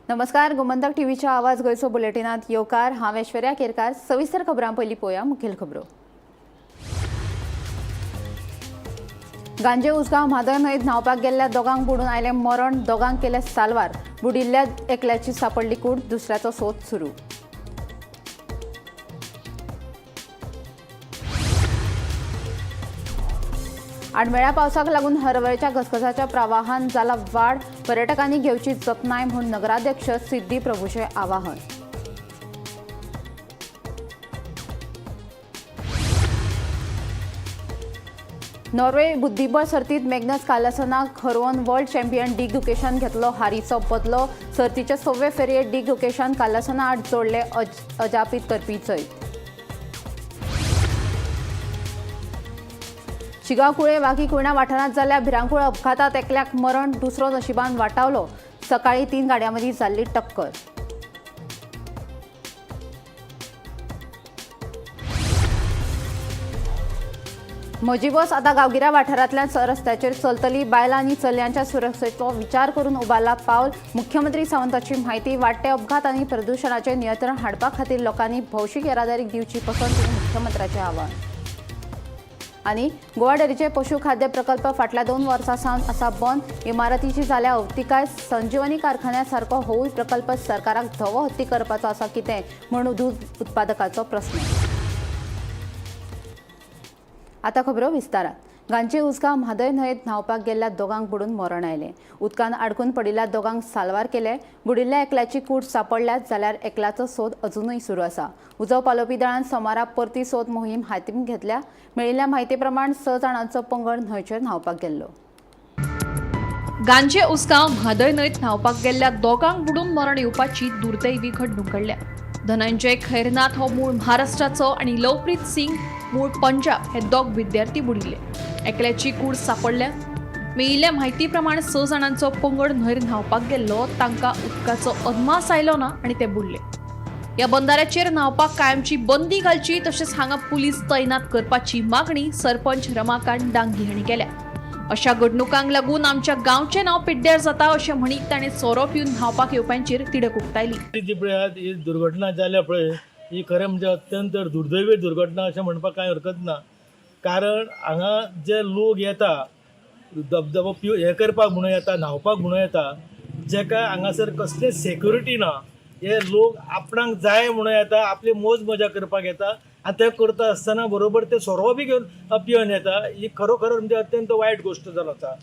नमस्कार, गोमंतक टीव्हीच्या आवाज गोंयचो बुलेटिनात येवकार. हांव ऐश्वर्या केरकार. सविस्तर खबरां. पयलीं पळोवया मुखेल खबरो. गांजे उसगांव म्हादय न्हंयेत न्हांवपाक गेल्ल्या दोगांक बुडून आयलें मरण. दोगांक केलें साल्वार. बुडिल्ल्या एकल्याची सापडली कूड, दुसऱ्याचो सोद सुरू. आडमेळ्या पावसाक लागून हरवळच्या घसघसाच्या प्रवाहान जाला वाड. पर्यटकांनी घेवची जतनाय म्हूण नगराध्यक्ष सिद्धी प्रभूचे आवाहन. नॉर्वे बुद्धिबळ सर्तीत मॅग्नस कार्लसनाक हरोवन वर्ल्ड चॅम्पियन डी गुकेशान घेतलो हारीचो बदलो. सर्तीचे सव्वे फेरयेत डी गुकेशान कार्लसना आड जोडले अजापीत करपी जैत. शिगांव कुळे वाघी कुर्णा वाठारांत जाल्ल्या भिरांकूळ अपघातात एकल्याक मरण, दुसरो नशिबान वाटावलो. सकाळी 3 गाडयांमदीं जाल्ली टक्कर. म्हजी बस आतां गांवगिऱ्या वाठारांतल्यान रस्त्याचेर चलतली. बायलां आनी चलयांच्या सुरक्षेचो विचार करून उबारला पावल. मुख्यमंत्री सावंताची म्हायती. वाडटे अपघात आनी प्रदुशणाचेर नियंत्रण हाडपा खातीर लोकांनी भौशीक येरादारीक दिवची पसंती, मुख्यमंत्र्याचें आवाहन. आनी गोवा डेअरीचे पशु खाद्य प्रकल्प फाटल्या 2 वर्सां सावन आसा बंद. इमारतीची जाल्या अवतिकाय. संजीवनी कारखान्या सारको होवूय प्रकल्प सरकाराक धवो हत्ती करपाचो आसा कितें म्हूण दूद उत्पादकाचो प्रस्न. आता खबरो विस्तारात. गांजे उसगांव म्हादय न्हंयेत न्हांवपाक गेल्ल्या दोगांक बुडून मरण आयलें. उदकान आडकून पडिल्ल्या दोगांक साल्वार केले. बुडिल्ल्या एकल्याची कूड सापडल्यात, जाल्यार एकल्याचो सोद अजुनूय सुरू आसा. उजो पालोवपी दळान सोमारा परती सोद मोहीम हातीन घेतल्या. मेळिल्ल्या म्हायती प्रमाण 6 जाणांचो पंगड न्हंयचेर न्हांवपाक गेल्लो. गांजे उसगांव म्हादय न्हंयत न्हांवपाक गेल्ल्या दोगांक बुडून मरण येवपाची दुर्दैवी घडणूक घडल्या. धनंजय खैरनाथ हो मूळ महाराष्ट्राचो आनी लवप्रीत सिंग मूळ पंजाब हे दोग विद्यार्थी बुडिल्ले. एकल्याची कूड सापडल्या. मेळिल्ल्या म्हायती प्रमाण 6 जाणांचो पंगड न्हंयर न्हांवपाक गेल्लो. तांकां उदकाचो अदमास आयलो ना आनी ते बुडले. ह्या बंदाऱ्याचेर न्हांवपाक कायमची बंदी घालची, तशेंच हांगा पुलीस तैनात करपाची मागणी सरपंच रमाकांत डांगी हांणी केल्या. अशा घडणुकांक लागून आमच्या गांवचें नांव पिड्ड्यार जाता अशें म्हणीत ताणें सोरो पिवन न्हांवपाक येवप्यांचेर तिडक उक्तायली. जी पळय ही दुर्घटना जाल्या पळय, ही खरें म्हणजे अत्यंत दुर्दैवी दुर्घटना अशें म्हणपाक कांय हरकत ना. कारण हांगा जे लोक येता धबधबो पिव हें करपाक म्हणून येता, न्हांवपाक म्हणून येता, जेका हांगासर कसलेच सेक्युरिटी ना. हे लोक आपणाक जाय म्हणून येता, आपली मोज मजा करपाक येता आनी ते करता आसतना बरोबर ते सोरो बी घेवन पिवन येता. ही खरोखर म्हणजे अत्यंत वायट गोश्ट जावन आसा.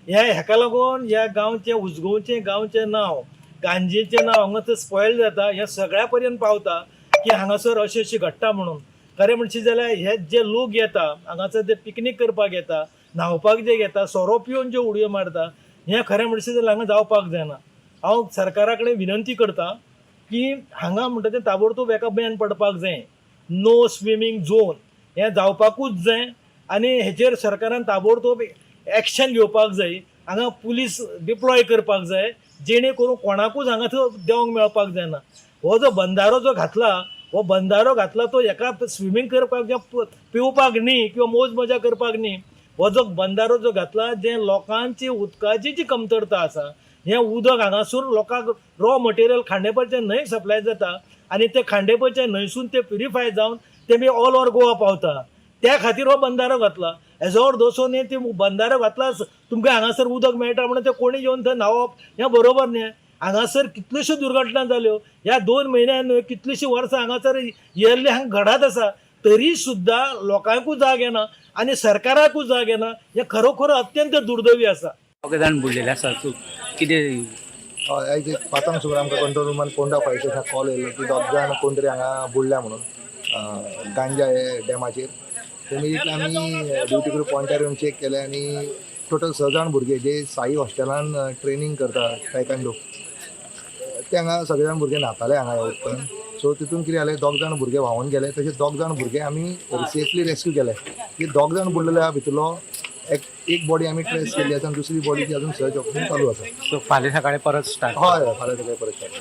ह्या हेका लागून ह्या गांवचें, उसगांवचें गांवचें नांव, गांजेचें नांव हांगासर स्पॉयल जाता. हें सगळ्या पर्यंत पावता की हांगासर अशें अशें घडटा म्हणून. खरें म्हणशी जाल्यार हे जे लोक येता हांगासर, ते पिकनीक करपाक येता, न्हांवपाक जे येता, सोरो पिवन ज्यो उडयो मारता, हें खरें म्हणशी जाल्यार हांगा जावपाक जायना. हांव सरकारा कडेन विनंती करता की हांगा म्हणटा तें ताबडतोब एका बॅन पडपाक जाय. नो स्विमींग झोन हें जावपाकूच जाय आनी हेचेर सरकारान ताबडतोब एक्शन घेवपाक जाय. हांगा पुलीस डिप्लॉय करपाक जाय, जेणे करून कोणाकूच हांगा देंवंक मेळपाक जायना. हो जो बंदारो जो घातला, हो बंदारो घातला तो एका स्विमींग करपाक किंवा पिवपाक न्ही किंवा मोज मजा करपाक न्ही. हो जो बंदारो जो घातला, जे लोकांची उदकाची जी कमतरता आसा, हें उदक हांगासून लोकांक रॉ मटेरियल खांडेपारच्या न्हंयक सप्लाय जाता आनी ते खांडेपारच्या न्हंयसून ते प्युरिफाय जावन ते मागीर ऑल ओवर गोवा पावता. त्या खातीर हो बंदारो घातला. हेजो अर्थ असो न्ही ती बंदारो घातला तुमकां हांगासर उदक मेळटा म्हणून ते कोणी येवन थंय न्हांवप हें बरोबर न्ही. हांगासर कितल्योश्यो दुर्घटना जाल्यो ह्या 2 म्हयन्यान न्हय, कितलीशीं वर्सां हांगासर इयरली हांगा घडत आसा, तरी सुद्दां लोकांकूय जाग येना आनी सरकाराकूय जाग येना. हें खरोखर अत्यंत दुर्दैवी आसा. दोग जाण बुडलेले आसा, तूं कितें? हय, आयज एक 5 सुमार आमकां कंट्रोल रुमान पोंडा फायर स्टेशनाक कॉल येयलो की 2 जाण कोण तरी हांगा बुडल्या म्हणून गांजा हे डॅमाचेर. इमिडिएटली आमी ड्युटी करून पॉयंटार येवन चॅक केलें आनी टोटल 6 जाण भुरगे जे साई हॉस्टेलान ट्रेनींग करता टायकांडो, ते हांगा सगळे जाण भुरगे न्हाताले हांगा ह्या उदकान. सो तितून कितें जालें, 2 जाण भुरगे व्हांवून गेले, तशेंच 2 जाण भुरगे आमी सेफली रेस्क्यू केले. की 2 जाण बुडलेले आहा भितरलो एक बॉडी आमी ट्रेस केल्ली आसा आनी दुसरी बॉडीची अजून सर्च ऑपरेशन चालू आसा. सो फाल्यां सकाळी परत स्टार्ट? हय हय, फाल्यां सकाळी परत स्टार्ट.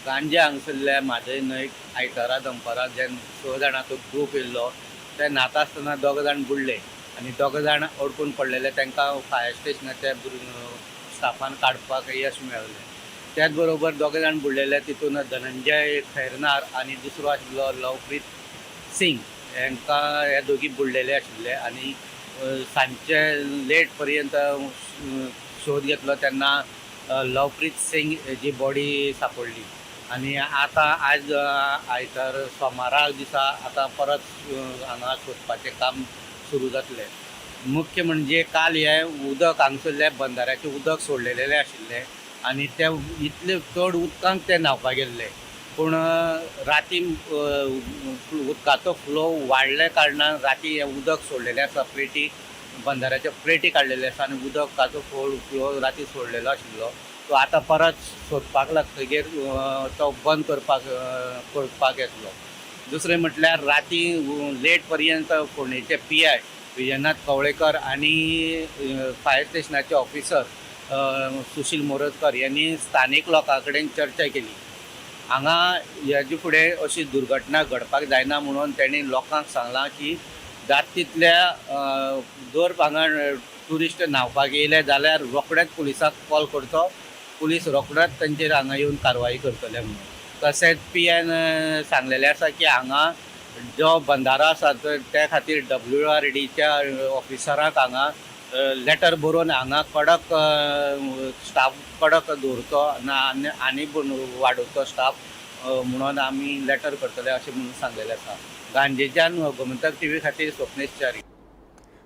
गांजे हांगसरल्या म्हादय न्हंयक आयतारा दनपारां जे 6 जाणांचो ग्रूप येयल्लो, ते न्हाता आसतना 2 जाण बुडले आनी 2 जाण अडकून पडलेले. तांकां फायर स्टेशनाच्या स्टाफान काडपाक यश मेळलें. त्याच बरोबर दोगे जाण बुडलेले तितून धनंजय खैरनार आनी दुसरो आशिल्लो लवप्रीत सिंग, हांकां हे दोगी बुडलेले आशिल्ले. आनी सांजचे लेट पर्यंत शोध घेतलो तेन्ना लवप्रीत सिंग जी बॉडी सापडली. आनी आतां आज आयतार सोमारा दिसा आतां परत हांगा सोदपाचें काम सुरू जातलें. मुख्य म्हणजे काल हें उदक हांगसरल्या बंदाऱ्याचें उदक सोडलेलें आशिल्लें आनी ते इतले चड उदकांत ते न्हांवपाक गेल्ले, पूण राती उदकाचो फ्लो वाडल्या कारणान राती हें उदक सोडलेलें आसा. प्लेटी बंदाऱ्याच्यो प्लेटी काडलेले आसा आनी उदकाचो फ्लो राती सोडलेलो आशिल्लो. तो आतां परत सोदपाक लागतगीर तो बंद करपाक येतलो. दुसरें म्हटल्यार राती लेट पर्यंत फोंडेचे PI Vijayanath Kavlekar आनी फायर स्टेशनाचे ऑफिसर सुशील मोरजकर यांनी स्थानीक लोकां कडेन चर्चा केली. हांगा हेजे फुडें अशी दुर्घटना घडपाक जायना म्हणून तेणी लोकांक सांगलां की जात तितल्या जर हांगा ट्युरिस्ट न्हांवपाक येयले जाल्यार रोखडेच पुलिसाक कॉल करचो, पुलीस रोखडेच तेंचेर हांगा येवन कारवाई करतले म्हणून. तशेंच PN सांगलेलें आसा की हांगा जो बंदारो आसा त्या खातीर WRDच्या ऑफिसराक हांगा लेटर बरोवन हांगा कडक स्टाफ कडक दवरचो आनी वाडोवचो स्टाफ म्हणून आमी लेटर करतले अशें म्हणून सांगलेलें आसा. गांजेच्यान गोमंतक TV खातीर स्वप्नेश च्यारी.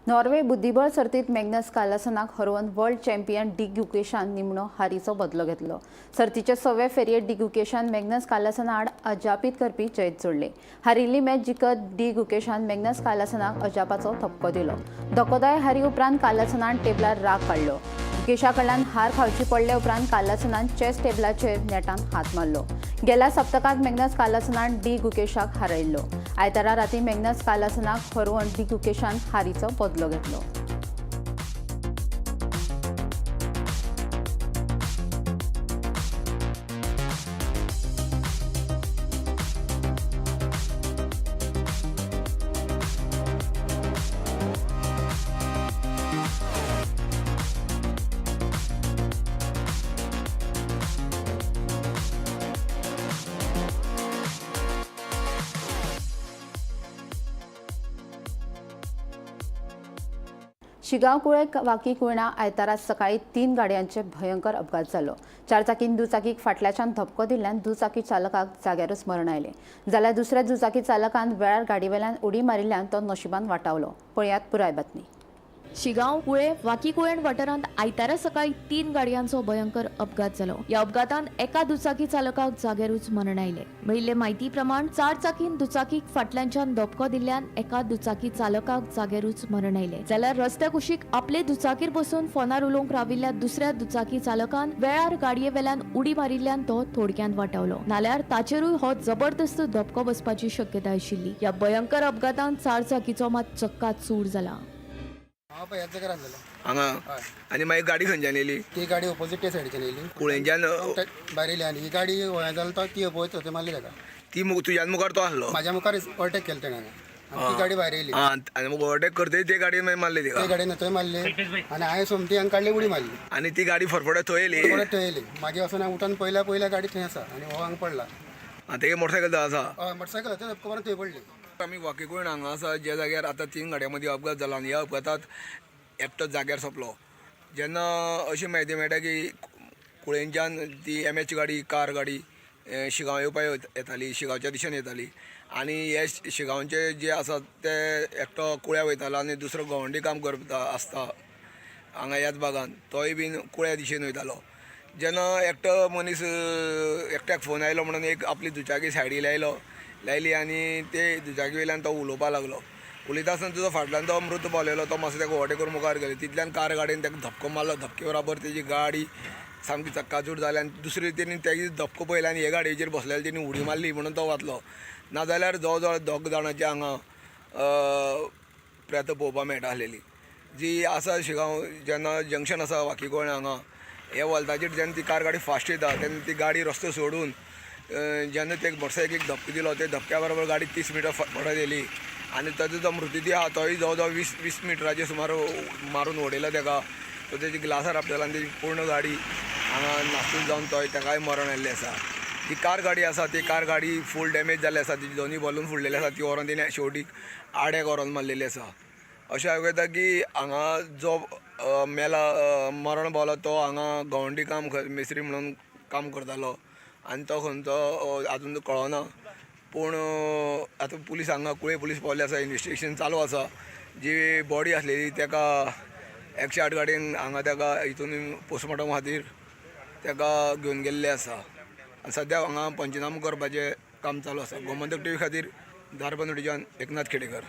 नॉर्वे बुद्धिबळ सर्तीत मॅग्नस कार्लसनाक हरोवन वर्ल्ड चॅम्पियन डी गुकेशान निमणो हारीचो बदलो घेतलो. सर्तीचे सवे फेरयेत डी गुकेशान मॅग्नस कार्लसना आड अजापीत करपी जैत जोडले. हारिल्ली मॅच जिखत डी गुकेशान मॅग्नस कार्लसनाक अजापाचो धपको दिलो. धक्कोदाय हारी उपरांत कार्लसनान टेबलार राग काडलो. गुकेशा कडल्यान हार खावची पडले उपरांत कार्लसनान चेस टेबलाचेर नेटान हात मारलो. गेल्या सप्तकांत मॅग्नस कार्लसनान डी गुकेशाक हारयल्लो. आयतारा राती मॅग्नस कार्लसनाक हरोवन डी गुकेशान हारीचो बदलो घेतलो. शिगांव कुळे वाकी कुर्णा आयतारा सकाळी 3 गाडयांचे भयंकर अपघात जालो. चारचाकीन दुचाकीक फाटल्याच्यान धपको दिल्ल्यान दुचाकी चालकाक जाग्यारूच मरण आयलें. जाल्यार दुसऱ्या दुचाकी चालकान वेळार गाडयेवेल्यान उडी मारिल्ल्यान तो नशिबान वाटावलो. पळयात पुराय बातमी. शिगांव कुळे वाकी कुळेण वाठारांत आयतारा सकाळी 3 गाडयांचो भयंकर अपघात जालो. ह्या अपघातांत एका दुचाकी चालकाक जाग्यारूच मरण आयलें. मेळिल्ले म्हायती प्रमाण चारचाकीन दुचाकीक फाटल्यानच्यान धपको दिल्ल्यान एका दुचाकी चालकाक जाग्यारूच मरण आयलें. जाल्यार रस्त्या कुशीक आपले दुचाकीर बसून फोनार उलोवंक राविल्ल्या दुसऱ्या दुचाकी चालकान वेळार गाडये वेल्यान उडी मारिल्ल्यान तो थोडक्यांत वाटावलो. नाल्यार ताचेरूय हो जबरदस्त धपको बसपाची शक्यता आशिल्ली. ह्या भयंकर अपघातांत चारचाकीचो मात चक्काचूर जाला. हांव पळय ह्याच जाग्यार आसलेलो. हांगा आनी मागीर गाडी खंयच्यान येयली? ती गाडी ओपोजीट ते सायडीच्यान येयली, कुळेंच्यान भायर येयली आनी ही गाडी हें जालें तो ती ओपोजीट थंय मारली ताका. ती तुज्यान मुखार तो आसलो? म्हाज्या मुखार ओवरटेक केलें तेणें आनी ती गाडी भायर येयली. आनी मग ओवरटेक करतरी ते गाडी मागीर मारली ते तिका? गाडयेन थंय मारली आनी हांवें सोमती हांगा काडली उडी मारली आनी ती गाडी फरफडत थंय येयली. परत थंय येयली. मागीर वचून हांवें उठून पयल्या पयल्या गाडी थंय आसा आनी हो हांगा पडला. तेगे मोटरसायकल आसा? हय, मोटरसायकल थंय धपको मारून थंय पडली. आमी वाकी कुळेण हांगा आसा, ज्या जाग्यार आतां 3 गाडयां मदीं अपघात जाला आनी ह्या अपघातात एकटो जाग्यार सोंपलो. जेन्ना अशी म्हायती मेळटा की कुळेंच्यान ती MH गाडी, कार गाडी शिगांव येवपाक येताली, शिगांवच्या दिशेन येताली आनी हे शिगांवचे जे आसा ते एकटो कुळ्या वयतालो आनी दुसरो गवंडी काम करता आसता हांगा ह्याच भागान, तोय बीन कुळ्या दिशेन वयतालो. जेन्ना एकटो मनीस एकट्याक फोन आयलो म्हणून एक आपली दुचाकी सायडी लायली आनी ते दुचाकी वयल्यान तो उलोवपाक लागलो. उलयता आसतना तुजो फाटल्यान तो मृत पावलेलो, तो मातसो ताका ओवरटेक करून मुखार गेलो. तितल्यान कार गाडयेन ताका धपको मारलो. धपके बराबर तेजी गाडी सामकी चक्काचूर जाली आनी दुसरी तेणी तेजी धपको पळयलो आनी हे गाडयेचेर बसलेले तेणी उडी मारली म्हणून तो वाचलो. नाजाल्यार जवळ जवळ 2 जाणांचे हांगा प्रेत पळोवपाक मेळटा आसलेली. जी आसा शिगांव जेन्ना जंक्शन आसा वाकी कुळें हांगा, हे वॉल्ताचेर जेन्ना ती कार गाडी फास्ट येता तेन्ना ती गाडी रस्तो सोडून जेन्ना ते मोटरसायकलीक धपको दिलो, ते धपक्या बरोबर गाडी 30 मिटर फटफटत येयली आनी ताजो जो मृतदेह आहा तोय जवळ जवळ 20 मिटराचे सुमार मारून उडयलो ताका. तो तेजी ग्लासार आपटलो आनी तेजी पूर्ण गाडी हांगा नासून जावन तो ताकाय मरण आयिल्लें आसा. जी कार गाडी आसा ती कार गाडी फूल डॅमेज जाल्ली आसा. तिजी दोनूय बलून फुडलेले आसा. ती व्हरोन तेणी शेवटी आड्याक व्हरोन मारलेली आसा. अशें आयकूंक येता की हांगा जो मेला मरण पावला तो हांगा गवंडी काम मेस्त्री म्हणून काम करतालो आनी तो खंयचो आजून कळना. पूण आतां पुलीस हांगा कुळे पुलीस पावले आसा. इन्वेस्टिगेशन चालू आसा. जी बॉडी आसलेली ताका 108 गाडयेन हांगा ताका हितून पोस्टमॉर्टम खातीर ताका घेवन गेल्ले आसा. आनी सद्या हांगा पंचनामो करपाचें काम चालू आसा. गोमंतक टीव्ही खातीर धारबांदोडेच्यान एकनाथ खेडेकर.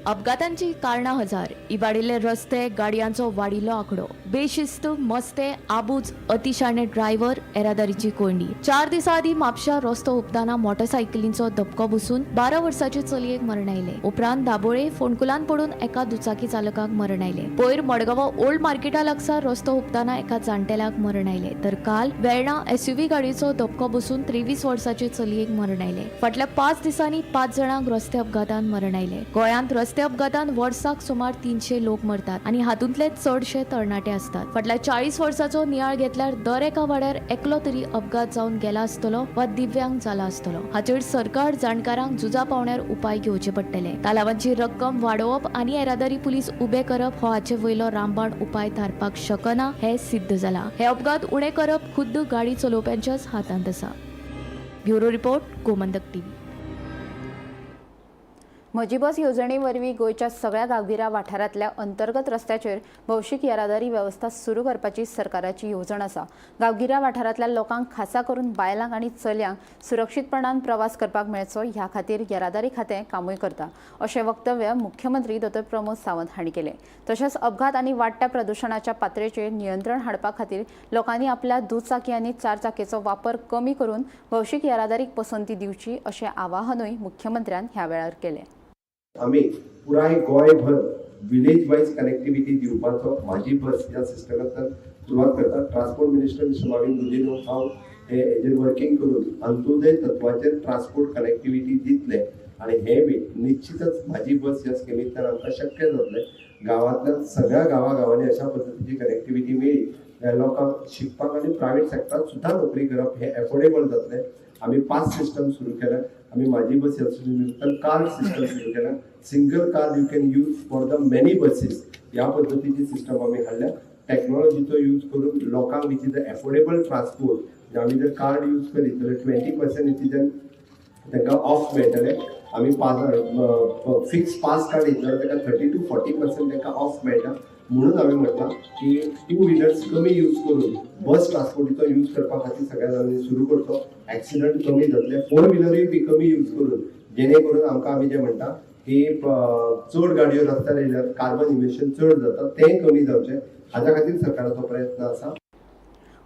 अपघातांची कारणां हजार. इबाडिल्ले रस्ते, गाडयांचो वाडिल्लो आंकडो, बेशिस्त, मस्ते, आबूज, अतिशाणे ड्रायव्हर, येरादारीची कोंयडी. 4 दिसां आदीं म्हापशा रस्तो हुपतना मोटरसायकलींचो धपको बसून 12 वर्साचे चलयेक मरण आयलें. उपरांत दाबोळे फोंडकुलान पडून एका दुचाकी चालकाक मरण आयलें. पयर मडगांव ओल्ड मार्केटा लागसार रस्तो हुपतना एका जाणटेल्याक मरण आयलें. तर काल वेर्णा एसयूव्ही गाडयेचो धपको बसून 23 वर्साचे चलयेक मरण आयलें. फाटल्या 5 दिसांनी 5 जाणांक रस्ते अपघातान मरण आयलें. गोंयांत रस्ते अपघातान वर्साक सुमार 300 लोक मरतात आनी हातूंतले चडशे तरणाटे आसतात. फाटल्या 40 वर्साचो नियाळ घेतल्यार दर एका वाड्यार एकलो तरी अपघात जावन गेला आसतलो वा दिव्यांग जाला आसतलो. हाचेर सरकार जाणकारांक झुजा पावण्यार उपाय घेवचे पडटले. तालावांची रक्कम वाडोवप आनी येरादारी पुलीस उबे करप हो हाचे वयलो रामबाण उपाय थारपाक शकना हें सिद्ध जाला. हे अपघात उणे करप खुद्द गाडी चलोवप्यांच्याच हातांत आसा. Bureau report, Gomantak TV. म्हजी बस येवजणे वरवीं गोंयच्या सगळ्या गांवगिऱ्या वाठारांतल्या अंतर्गत रस्त्याचेर भौशीक येरादारी वेवस्था सुरू करपाची सरकाराची येवजण आसा. गांवगिऱ्या वाठारांतल्या लोकांक खासा करून बायलांक आनी चलयांक सुरक्षीतपणान प्रवास करपाक मेळचो ह्या खातीर येरादारी खातें कामूय करता अशें वक्तव्य मुख्यमंत्री डॉ प्रमोद सावंत हांणी केलें. तशेंच अपघात आनी वाडट्या प्रदुशणाच्या पातळेचेर नियंत्रण हाडपा खातीर लोकांनी आपल्या दुचाकी आनी चारचाकेचो वापर कमी करून भौशीक येरादारीक पसंती दिवची अशें आवाहनूय मुख्यमंत्र्यान ह्या वेळार केलें. आमी पुराय गोंयभर विलेज वायज कनेक्टिव्हिटी दिवपाचो म्हाजी बस ह्या सिस्टमांतल्यान सुरवात करता. Transport minister mister Mauvin Godinho हांव हे हेजेर वर्किंग करून अंत्योदय तत्वाचेर ट्रान्सपोर्ट कनेक्टिव्हिटी दितले आनी हें बी निश्चितच म्हाजी बस ह्या स्किमींतल्यान आमकां शक्य जातलें. गांवांतल्यान सगळ्या गांवागांवांनी अशा पद्दतीची कनेक्टिव्हिटी मेळ्ळी जाल्यार लोकांक शिकपाक आनी प्रायवेट सेक्टरांत सुद्दां नोकरी करप हें एफोर्डेबल जातलें. आमी पास सिस्टम सुरू केल्या. आमी म्हाजी बस ह्या सिस्टम कार्ड सिस्टम सुरू केल्या. Single card you can use for the many buses ह्या पद्दतीची सिस्टम आमी हाडल्या. टॅक्नॉलॉजीचो यूज करून लोकांक which is affordable transport, आमी जर कार्ड यूज करीत जाल्यार 20% हितून तांकां ऑफ मेळटलें. आमी पास फिक्स पास कार्ड घेतले जाल्यार ताका 30 to 40% तांकां ऑफ मेळटा. म्हणून हांवें म्हटलां की टू व्हिलर्स कमी यूज करून बस ट्रान्सपोर्टीचो यूज करपा खातीर सगळ्या जाणांनी सुरू करचो. एक्सिडंट कमी जातले. फोर व्हिलरूय बी कमी यूज करून, जेणे करून आमकां आमी जें म्हणटा की चड गाडयो रस्त्यार येयल्यार कार्बन इमिशन चड जाता, तें कमी जावचें हाज्या खातीर सरकाराचो प्रयत्न आसा.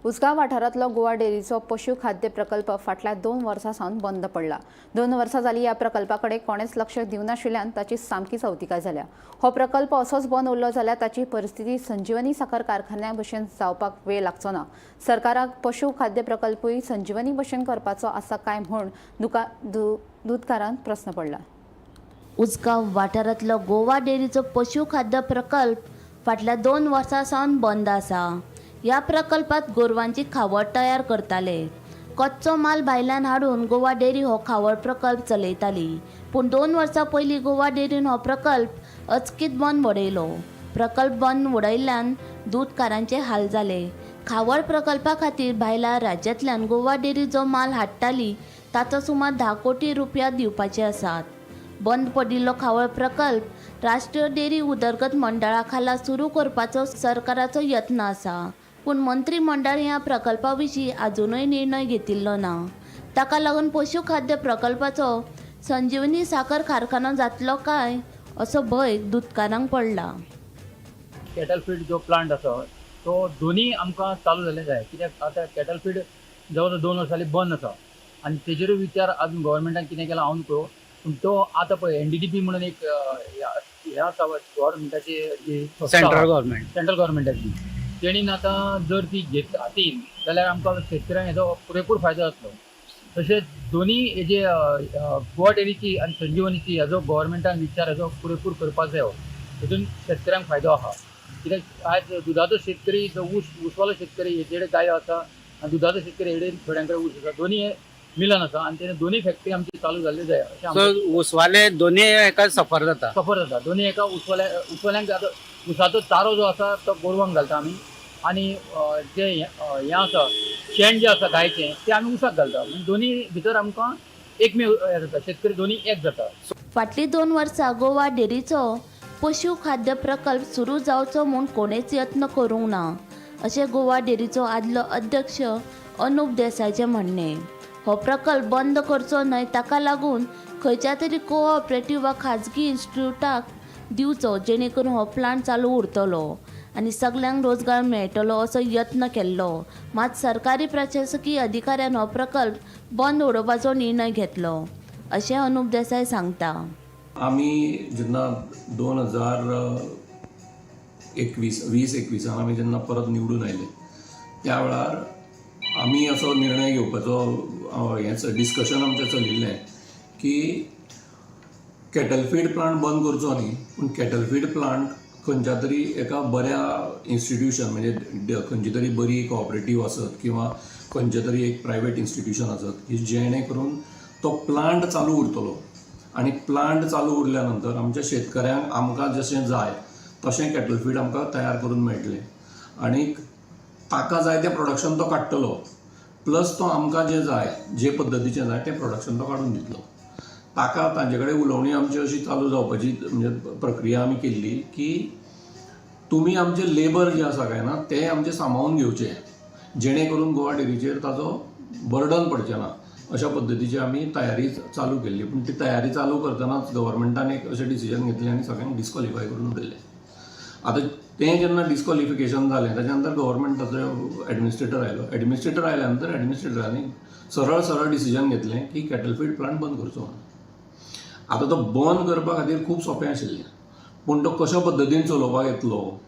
उसगांव वाठारांतलो गोवा डेअरीचो पशु खाद्य प्रकल्प फाटल्या 2 वर्सां सावन बंद पडला. 2 वर्सां जाली ह्या प्रकल्पा कडेन कोणेच लक्ष दिवनाशिल्ल्यान ताची सामकीच अवतिकाय जाल्या. हो प्रकल्प असोच बंद उरलो जाल्यार ताची परिस्थिती संजीवनी साखर कारखान्या भशेन जावपाक वेळ लागचो ना. सरकाराक पशु खाद्य प्रकल्पूय संजीवनी भशेन करपाचो आसा काय म्हूण दुदकारांक प्रस्न पडला. उसगांव वाठारांतलो गोवा डेअरीचो पशु खाद्य प्रकल्प फाटल्या 2 वर्सां सावन बंद आसा. ह्या प्रकल्पात गोरवांची खावड तयार करताले. कच्चो माल भायल्यान हाडून गोवा डेअरी हो खावड प्रकल्प चलयताली. पूण 2 वर्सां पयलीं गोवा डेअरीन हो प्रकल्प अचकीत बंद उडयलो. प्रकल्प बंद उडयल्ल्यान दूदकारांचे हाल जाले. खावड प्रकल्पा खातीर भायल्या राज्यांतल्यान गोवा डेअरी जो माल हाडटाली ताचो सुमार 10 कोटी रुपया दिवपाचे आसात. बंद पडिल्लो खावड प्रकल्प राष्ट्रीय डेअरी उदरगत मंडळा खाला सुरू करपाचो सरकाराचो यत्न आसा. पूण मंत्रीमंडळ ह्या प्रकल्पा विशीं आजुनूय निर्णय घेतिल्लो ना. ताका लागून पशु खाद्य प्रकल्पाचो संजीवनी साखर कारखानो जातलो काय असो भंय दुदकारांक पडला. कॅटल फीड जो प्लांट आसा तो दोनी आमकां चालू जाल्ले जाय, कित्याक आतां कॅटल फीड जवळ जवळ 2 वर्सां जालीं बंद आसा आनी तेजेरूय विचार आजून गव्हर्मेंटान कितें केलां हांव न्हय, पूण तो आतां पळय एनडीडीबी म्हणून एक हें आसा गव्हर्मेंटाची जी सेंट्रल गव्हर्मेंटाची तेणीन आतां जर ती घेत हातीन जाल्यार आमकां शेतकऱ्यांक हेजो पुरेपूर फायदो जातलो. तशेंच दोनी हेजे गोवा डेअरीची आनी संजीवनीची हेजो गव्हर्मेंटान विचार हेजो पुरेपूर करपाक जायो, हेतून शेतकऱ्यांक फायदो आहा. कित्याक आयज दुदाचो शेतकरी जो ऊस ऊसवालो शेतकरी हेजेकडे गायो आसा आनी दुदाचो शेतकरी हेडे थोड्यां कडेन ऊस आसा, दोनी हे मिलन आसा आनी तेणे दोनी फॅक्टरी आमची चालू जाल्ली जाय अशें आमकां. सो उसवाले दोनी हेका सफर जाता. सफर जाता दोनी एका उसवाल्या उसवाल्यांक. आतां उसाचो चारो जो आसा तो गोरवांक घालता आमी आनी जे हें आसा शेण जें आसा गायचें तें आमी उसाक घालता, म्हणजे दोनी भितर आमकां एकमेव हें जाता, शेतकरी दोनी एक जाता. फाटलीं 2 वर्सां गोवा डेरीचो पशु खाद्य प्रकल्प सुरू जावचो म्हूण कोणेच यत्न करूंक ना अशें गोवा डेरीचो आदलो अध्यक्ष अनुप देसायचें म्हणणें. हो प्रकल्प बंद करचो न्हय, ताका लागून खंयच्या तरी कोऑपरेटिव्ह वा खाजगी इन्स्टिट्यूटाक दिवचो, जेणे करून हो प्लांट चालू उरतलो आनी सगल्यांक रोजगार मेळटलो असो यत्न केल्लो. मात सरकारी प्रशासकीय अधिकाऱ्यान हो प्रकल्प बंद उडोवपाचो निर्णय घेतलो अशें अनुप देसाय सांगता. आमी जेन्ना 2021, 2021an आमी जेन्ना परत निवडून आयले, त्या वेळार आमी असो निर्णय घेवपाचो हें डिस्कशन आमचें चलिल्लें की कॅटल फीड प्लांट बंद करचो न्ही, पूण कॅटल फीड प्लांट खंयच्या तरी एका बऱ्या इन्स्टिट्यूशन, म्हणजे खंयची तरी बरी कॉपरेटीव आसत किंवा खंयचें तरी एक प्रायवेट इन्स्टिट्यूशन आसत की जेणे करून तो प्लांट चालू उरतलो आनी प्लांट चालू उरल्या नंतर आमच्या शेतकऱ्यांक आमकां जशें जाय तशें कॅटल फीड आमकां तयार करून मेळटलें आनीक ताका जाय तें प्रोडक्शन तो काडटलो, प्लस तो आमकां जें जाय, जे पद्दतीचें जाय तें प्रोडक्शन तो काडून दितलो. ताका तांचे कडेन उलोवणी आमची अशी चालू जावपाची, म्हणजे प्रक्रिया आमी केल्ली की तुमी आमचे लेबर जे आसा काय ना ते आमचे सांबाळून घेवचे, जेणे करून गोवा डेरीचेर ताजो बर्डन पडचें ना, अशा पद्दतीची आमी तयारी चालू केल्ली. पूण ती तयारी चालू करतनाच गव्हर्मेंटान एक अशें डिसिजन घेतलें आनी सगळ्यांक डिस्कॉलिफाय करून उडयलें. आतां तें जेन्ना डिस्कॉलिफिकेशन जालें, ताच्या नंतर गव्हर्मेंटाचो एडमिनिस्ट्रेटर आयलो. एडमिनिस्ट्रेटर आयल्या नंतर एडमिनिस्ट्रेटरांनी सरळ सरळ डिसिजन घेतलें की कॅटल फीड प्लांट बंद करचो म्हणून. आतां तो बंद करपा खातीर खूब सोंपें आशिल्लें, पूण तो कशा पद्दतीन चलोवपाक येतलो,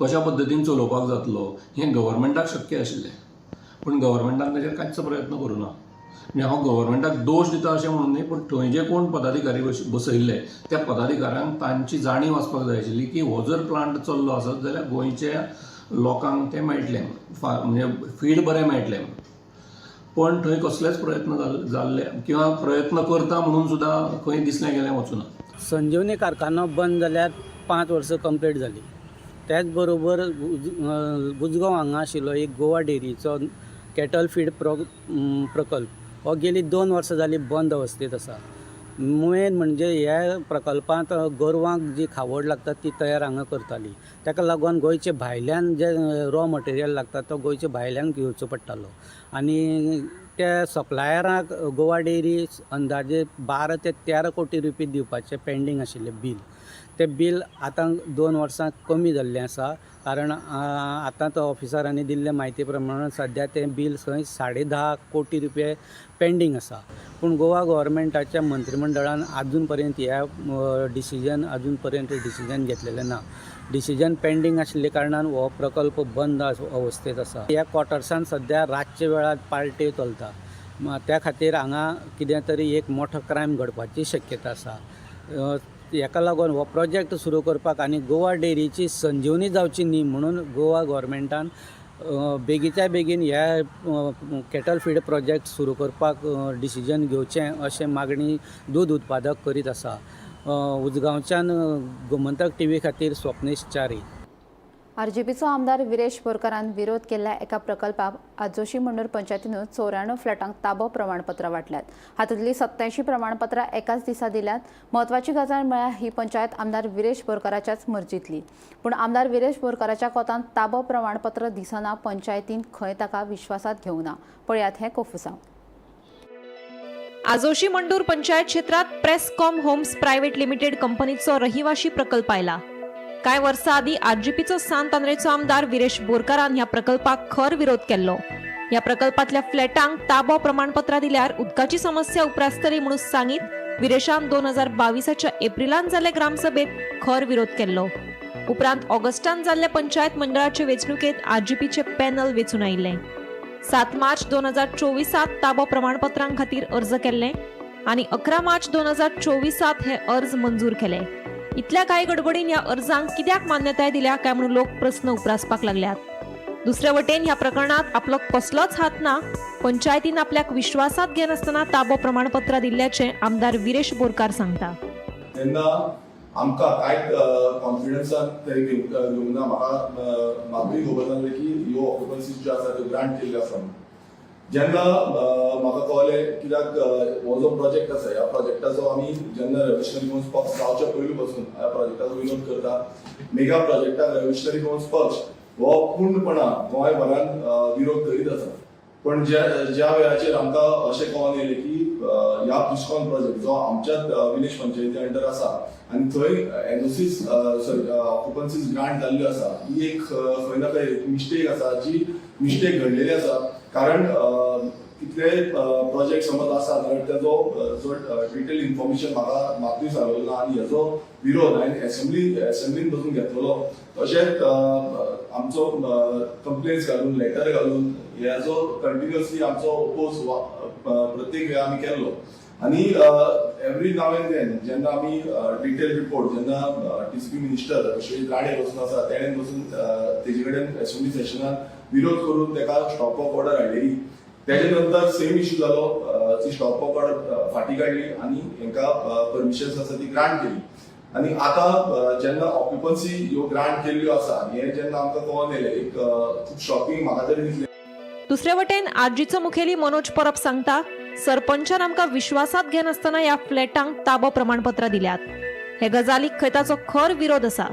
कशा पद्दतीन चलोवपाक जातलो हें गव्हर्मेंटाक शक्य आशिल्लें, पूण गव्हर्मेंटान ताचेर कांयच प्रयत्न करूं ना. म्हणजे हांव गव्हर्मेंटाक दोश दिता अशें म्हणून न्ही, पूण थंय जे कोण पदाधिकारी बसयल्ले त्या पदाधिकाऱ्यांक तांची जाणीव आसपाक जाय आशिल्ली की हो जर प्लांट चल्लो आसत जाल्यार गोंयच्या लोकांक तें मेळटलें, म्हणजे फीड बरें मेळटलें. पण थंय कसलेच प्रयत्न जाल्ले किंवा प्रयत्न करता म्हणून सुद्दां खंय दिसलें गेलें वचूना. संजीवनी कारखानो बंद जाल्यार 5 वर्सां कंप्लीट जाली. त्याच बरोबर उजगांव हांगा आशिल्लो एक गोवा डेरीचो कॅटल फीड प्रकल्प हो गेली 2 वर्सां जालीं बंद अवस्थेंत आसा. मेन म्हणजे ह्या प्रकल्पांत गोरवांक जी खावड लागता ती तयार हांगा करताली. ताका लागून गोंयचे भायल्यान जे रॉ मटेरियल लागता तो गोंयचे भायल्यान घेवचो पडटालो आनी त्या सप्लायराक गोवा डेरी अंदाजे 12 ते 13 कोटी रुपया दिवपाचें पेंडींग आशिल्लें बील. तें बील आतां 2 वर्सां कमी जाल्लें आसा, कारण आतां तो ऑफिसरांनी दिल्ले म्हायती प्रमाण सद्या तें बील थंय 10.5 कोटी रुपया पेंडींग आसा. पूण गोवा गोवोरमेंटाच्या मंत्रीमंडळान आजून पर्यंत ह्या डिसिजन अजून पर्यंत डिसिजन घेतलेलें ना. डिसिजन पेंडींग आशिल्ल्या कारणान हो प्रकल्प बंद अवस्थेंत आसा. ह्या क्वॉर्टर्सान सद्या रातच्या वेळार पार्ट्यो चलता. त्या खातीर हांगा कितें तरी एक मोठो क्रायम घडपाची शक्यता आसा. हेका लागून हो प्रोजेक्ट सुरू करपाक आनी गोवा डेरीची संजीवनी जावची न्ही म्हणून गोवा गोवोरमेंटान बेगीच्या बेगीन ह्या कॅटल फीड प्रोजेक्ट सुरू करपाक डिसिजन घेवचें अशें मागणी दूद उत्पादक करीत आसा. उजगांवच्यान गोमंतक टीव्ही खातीर स्वप्नेश च्यारी. आरजीपीचो आमदार विरेश बोरकारान विरोध केल्ल्या एका प्रकल्पाक आजोशी मंडूर पंचायतीन 94 फ्लॅटांक ताबो प्रमाणपत्रां वांटल्यात. हातूंतलीं 87 प्रमाणपत्रां एकाच दिसा दिल्यात. म्हत्वाची गजाल म्हळ्यार ही पंचायत आमदार विरेश बोरकाराच्याच मर्जीतली. पूण आमदार विरेश बोरकाराच्या कोतान ताबो प्रमाणपत्र दिसना. पंचायतीन खंय ताका विश्वासात घेवना. पळयात हें कोफुसांव. आजोशी मंडूर पंचायत क्षेत्रात प्रेसकॉम होम्स प्रायव्हेट लिमिटेड कंपनीचो रहिवाशी प्रकल्प आयला. कांय वर्सां आदीं आरजीपीचो सांत आंद्रेचो आमदार विरेश बोरकारान ह्या प्रकल्पाक खर विरोध केल्लो. ह्या प्रकल्पांतल्या फ्लॅटांक ताबो प्रमाणपत्रां दिल्यार उदकाची समस्या उप्रासतली म्हणून सांगीत विरेशान 2022च्या एप्रिलान जाल्ले ग्रामसभेत खर विरोध केल्लो. उपरांत ऑगस्टान जाल्ले पंचायत मंडळाचे वेंचणुकेत आरजीपीचे पॅनल वेंचून आयिल्लें. 7 मार्च 2024त ताबो प्रमाणपत्रां खातीर अर्ज केल्ले आनी 11 मार्च 2024त हे अर्ज मंजूर केले. इतल्या घाय गडबडीन ह्या अर्जांक कित्याक मान्यताय दिल्या काय म्हणून लोक प्रस्न उप्रासपाक लागल्यात. दुसरे वटेन ह्या प्रकरणात आपलो कसलोच हात ना, पंचायतीन आपल्याक विश्वासात घेनासतना ताबो प्रमाणपत्रां दिल्ल्याचें आमदार विरेश बोरकार सांगता. तेन्ना आमकां कांय कॉन्फिडन्सान तरी घेवंक ना. म्हाका म्हाकूय खबर नासलें की ह्यो ऑक्युपन्सी ज्यो आसा त्यो ग्रांट केल्ल्यो आसा म्हणून. जेन्ना म्हाका कळ्ळें, कित्याक हो जो प्रोजेक्ट आसा, ह्या प्रोजेक्टाचो आमी जेन्ना रेव्होल्युशनरी गोवन्स पक्ष जावच्या पयलीं पासून ह्या प्रोजेक्टाचो विरोध करता. मेगा प्रोजेक्टाक रेव्होल्युशनरी गोवन्स पक्ष हो पूर्णपणान गोंयभरान विरोध करीत आसा. पण ज्या ज्या वेळाचेर आमकां अशें कळोन येयलें की ह्या ब्रिजकॉन प्रोजेक्ट जो आमच्याच विलेज पंचायती अंडर आसा आनी थंय एनओसीस, सॉरी, ऑक्युपन्सीज ग्रांट जाल्ल्यो आसा, ही एक खंय ना खंय मिस्टेक आसा, जी मिस्टेक घडलेली आसा. कारण कितले प्रोजेक्ट समज आसा जाल्यार तेजो जो डिटेल इन्फॉर्मेशन म्हाका मातूय सांगलेलो ना आनी हेजो विरोध हांवें एसेंब्लीन बसून घेतलेलो. तशेंच आमचो कंप्लेन्स घालून, लेटर घालून हेजो कंटिन्युअसली आमचो ओपोज प्रत्येक वेळा आमी केल्लो. आनी एवरी नाव एंड then जेन्ना आमी डिटेल रिपोर्ट जेन्ना टीसीपी मिनिस्टर विश्वजीत राणे बसून आसा, तेणेन बसून तेजे कडेन एसेंब्ली सेशनान विरोध करून तेका स्टॉप वर्क ऑर्डर हाडलेली. तेजे नंतर सेम इश्यू जालो, ती स्टॉप वर्क ऑर्डर फाटी काडली आनी हेंकां परमिशन्स आसा ती ग्रांट केली. आनी आतां जेन्ना ऑक्युपन्सी ह्यो ग्रांट केल्ल्यो आसा हें जेन्ना आमकां कळोन येयलें, एक खूब शॉकिंग म्हाका तरी दिसलें. दुसरे वटेन आरजीचो मुखेली मनोज परब सांगता, सरपंचान आमकां विश्वासात घेनासतना ह्या फ्लॅटांक ताबो प्रमाणपत्रां दिल्यात. हे गजालीक खंय ताचो खर विरोध आसा.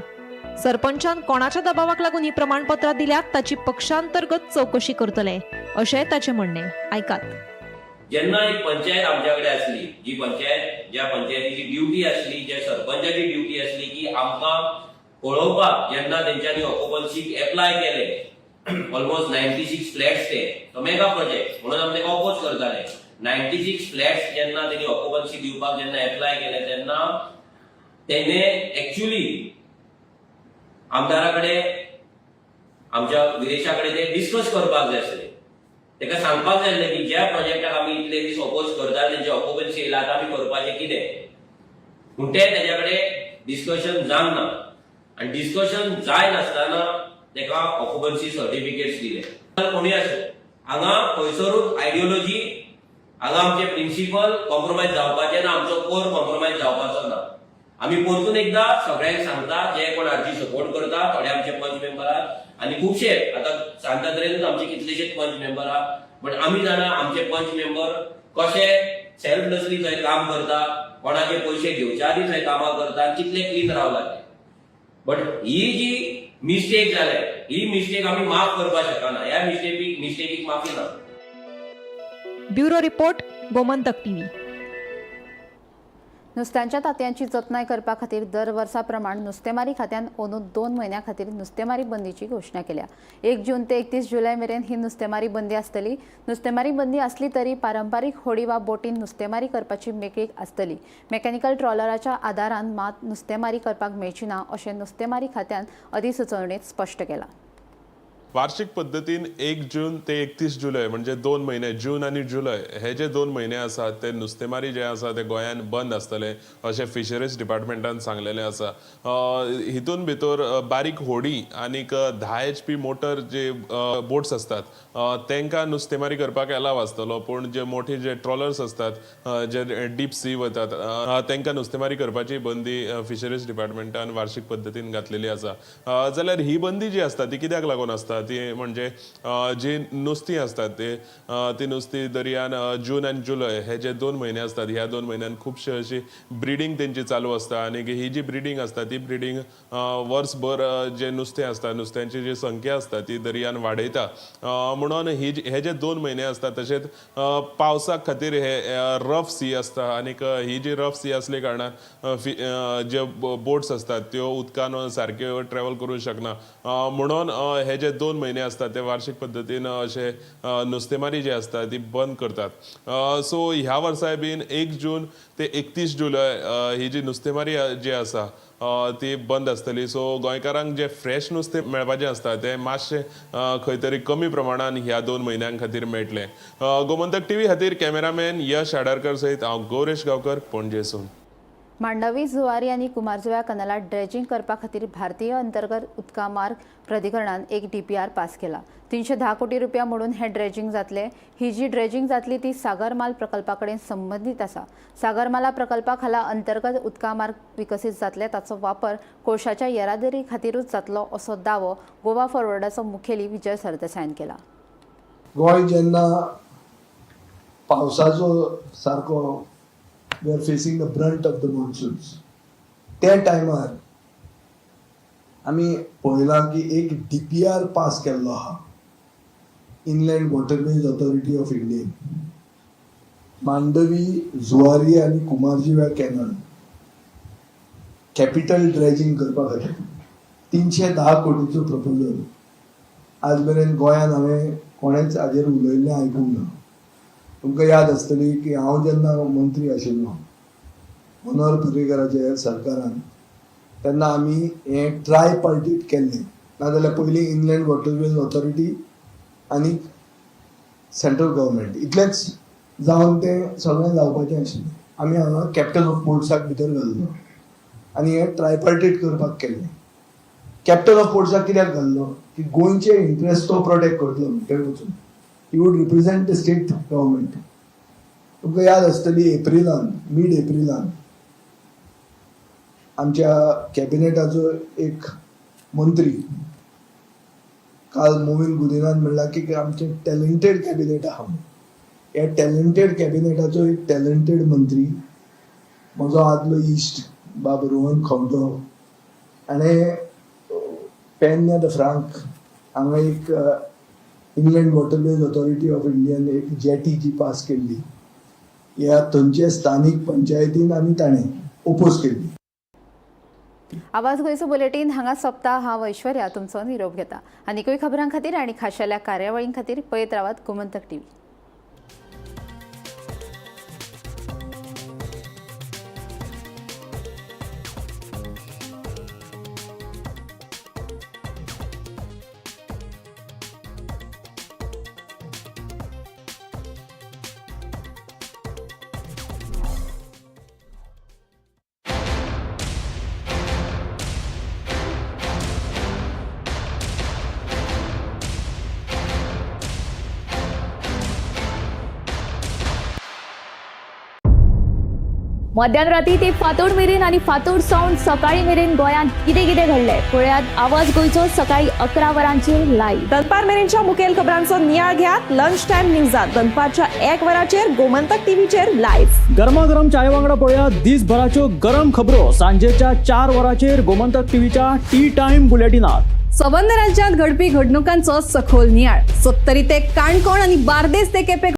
सरपंचान कोणाच्या दबावाक लागून ही प्रमाणपत्रां दिल्यात ताची पक्षांतर्गत चवकशी करतले अशें ताचें म्हणणें. आयकात. जेन्ना एक पंचायत आमच्या कडेन आसली, जी पंचायत, ज्या पंचायतीची ड्युटी आसली, ज्या सरपंचाची ड्युटी आसली की आमकां पळोवपाक, जेन्ना तेंच्यांनी ऑक्युपन्सीक एप्लाय केले, ऑलमोस्ट 96 फ्लॅट्स, ते तो मेगा प्रोजेक्ट म्हणून आमी तेका ऑपोज करताले. 96 फ्लॅट्स जेन्ना तेणी ऑक्युपन्सी दिवपाक जेन्ना एप्लाय केले, तेन्ना तेणे एक्च्युली आमदारा कडेन, आमच्या विरेशा कडेन ते डिस्कस करपाक जाय आसले. तेका सांगपाक जाय आसलें की ज्या प्रोजेक्टाक आमी इतले दीस ऑपोज करता, तेंचे ऑक्युपन्सी येयला, आतां आमी करपाचें कितें? पूण तें तेज्या कडेन डिस्कशन जावंक ना आनी डिस्कशन जाय नासतना तेका ऑक्युपन्सी सर्टिफिकेट्स दिले. कोणूय आसूं, हांगा खंयसरूच आयडियोलॉजी, हांगा आमचे प्रिंसिपल कॉम्प्रोमायज जावपाचे ना, आमचो कोर कॉम्प्रोमायज जावपाचो ना. आमी परतून एकदा सगळ्यांक सांगता, जे कोण आरजी सपोर्ट करता, थोडे आमचे पंच मेंबर आहात आनी खुबशे आतां सांतातरेनूच आमचे कितलेशेच पंच मेंबर आहात. बट आमी जाणा आमचे पंच मेंबर कशे सेल्फलेसली थंय काम करता, कोणाचे पयशे घेवच्या आदी थंय कामां करता आनी कितले क्लीन रावला ते. बट he ji mistake जाल्या, ही मिस्टेक आमी माफ करपाक शकना. ह्या मिस्टेकीक माफी ना. Bureau report, Gomantak TV. नुस्त्यांच्या तांतयांची जतनाय करपा खातीर दर वर्सा प्रमाण नुस्तेमारी खात्यान अंदू 2 म्हयन्यां खातीर नुस्तेमारी बंदीची घोशणा केल्या. 1 जून ते 31 जुलय मेरेन ही नुस्तेमारी बंदी आसतली. नुस्तेमारी बंदी आसली तरी पारंपारीक होडी वा बोटीन नुस्तेमारी करपाची मेकळीक आसतली. मेकॅनिकल ट्रॉलराच्या आदारान मात नुस्तेमारी करपाक मेळची ना अशें नुस्तेमारी खात्यान अधिसुचोवणेंत स्पश्ट केलां. वार्षिक पद्दतीन 1 जून ते 31 जुलय, म्हणजे 2 म्हयने, जून आनी जुलय, हे जे 2 म्हयने आसात ते नुस्तेमारी जे आसा ते गोंयान बंद आसतले अशें फिशरीज डिपार्टमेंटान सांगलेलें आसा. हितून भितर बारीक होडी आनीक 10 एचपी मोटर जे बोट्स आसतात तांकां नुस्तेमारी करपाक एलाव आसतलो. पूण जे मोठे जे ट्रॉलर्स आसतात, जे डीप सी वतात, तांकां नुस्तेमारी करपाची बंदी फिशरीज डिपार्टमेंटान वार्षिक पद्दतीन घातलेली आसा. जाल्यार ही बंदी जी आसता ती कित्याक लागून आसता? ती म्हणजे जी नुस्तीं आसतात ते ती नुस्तीं दर्यान जून आनी जुलय हे जे 2 म्हयने आसतात, ह्या 2 म्हयन्यान खुबशे अशी ब्रिडींग तेंची चालू आसता आनी ही जी ब्रिडींग आसता ती ब्रिडींग वर्सभर जे नुस्तें आसता, नुस्त्यांची जी संख्या आसता ती दर्यान वाडयता. म्हणून हे जे 2 म्हयने आसता, तशेंच पावसा खातीर हे रफ सी आसता आनीक ही जी रफ सी आसल्या कारणान जे बोट्स आसतात त्यो उदकान सारक्यो ट्रॅवल करूंक शकना. म्हणून हे जे 2 म्हयने आसतात ते वार्षिक पद्दतीन अशे नुस्तेमारी जी आसता ती बंद करतात. सो ह्या वर्साय बीन 1 जून ते 31 जुलय ही जी नुस्तेमारी जी आसा ती बंद आसतली. सो गोंयकारांक जे फ्रेश नुस्तें मेळपाचें आसता तें मातशें खंय तरी कमी प्रमाणान ह्या 2 म्हयन्यां खातीर मेळटलें. गोमंतक टीव्ही खातीर कॅमेरामॅन यश आडारकर सयत हांव गौरेश गांवकर, पणजेसून. मांडवी जुवारी आनी कुमारजुव्या कनालात ड्रेजिंग करपा खातीर भारतीय अंतर्गत उदका मार्ग प्राधिकरणान एक डीपीआर पास केला. 310 कोटी रुपया म्हणून हें ड्रेजिंग जातलें. ही जी ड्रेजिंग जातली ती सागरमाल प्रकल्पा कडेन संबंदीत आसा. सागरमाला प्रकल्पा खाला अंतर्गत उदका मार्ग विकसीत जातले, ताचो वापर कोळशाच्या येरादारी खातीरूच जातलो असो दावो गोवा फॉरवर्डाचो मुखेली विजय सरदेसायान केला. गोंय जेन्ना पावसाचो सारको we are facing the brunt of the monsoons, त्या टायमार आमी पळयलां की एक डीपीआर पास केल्लो आहा inland waterways authority of Indian, Mandovi, Zuari आनी कुमारजुव्या कॅनल कॅपिटल ड्रेजिंग करपा खातीर 310 कोटीचो प्रपोजल. आज मेरेन गोंयांत हांवें कोणेंच हाजेर उलयल्लें आयकूंक ना. तुमकां याद आसतली की हांव जेन्ना मंत्री आशिल्लो मनोहर पर्रीकराच्या सरकारान, तेन्ना आमी हें ट्राय पार्टीट केल्लें. नाजाल्यार पयलीं इनलँड वॉटरवेज ऑथॉरिटी आनी सेंट्रल गव्हर्मेंट इतलेंच जावन तें सगळें जावपाचें आशिल्लें. आमी हांगा कॅप्टन ऑफ पोर्ट्साक भितर घाल्लो आनी हें ट्रायपार्टीट करपाक केल्लें. कॅप्टन ऑफ पोर्ट्साक कित्याक घाल्लो की गोंयचे इंट्रस्ट तो प्रोटेक्ट करतलो भितर वचून, he would represent the state government. तुमकां याद आसतली एप्रिलान, मीड एप्रिलान आमच्या कॅबिनेटाचो एक मंत्री काल मोविन गुदिनान म्हणलां की आमचें टॅलंटेड कॅबिनेट आहा म्हणून. ह्या टॅलंटेड कॅबिनेटाचो एक टॅलंटेड मंत्री म्हजो आदलो इश्ट बाब रोहन खंवटो हाणें पेन्या the Frank हांगा एक इनलँड वॉटरवेज ऑथॉरिटी ऑफ इंडियान एक जेटी जी पास केल्ली, ह्या थंयचे स्थानीक पंचायतीन आनी ताणें ओपोज केल्ली. आवाज गोंयचो बुलेटीन हांगा सोंपता. हांव ऐश्वर्या तुमचो निरोप घेता. आनीकूय खबरां खातीर आनी खाशेल्या कार्यावळीं खातीर पळयत रावात गोमंतक टीव्ही. मध्यान राती ते फांतोड मेरेन आनी फांतोड सावन सकाळी मेरेन गोंयांत कितें कितें घडलें पळयात आवाज गोंयचो सकाळी 11 वरांचेर लायव्ह. दनपार मेरेनच्या मुखेल खबरांचो नियाळ घेयात लंच टायम न्यूजात दनपारच्या 1 वराचेर गोमंतक टीव्हीचेर लायव्ह. गरमागरम चाये वांगडा पळया दिसभराच्यो गरम खबरो सांजेच्या 4 वरांचेर गोमंतक टीव्हीच्या टी टायम बुलेटिनात. संबंद राज्यांत घडपी घडणुकांचो सखोल नियाळ, सत्तरी ते काणकोण आनी बार्देस ते केपें.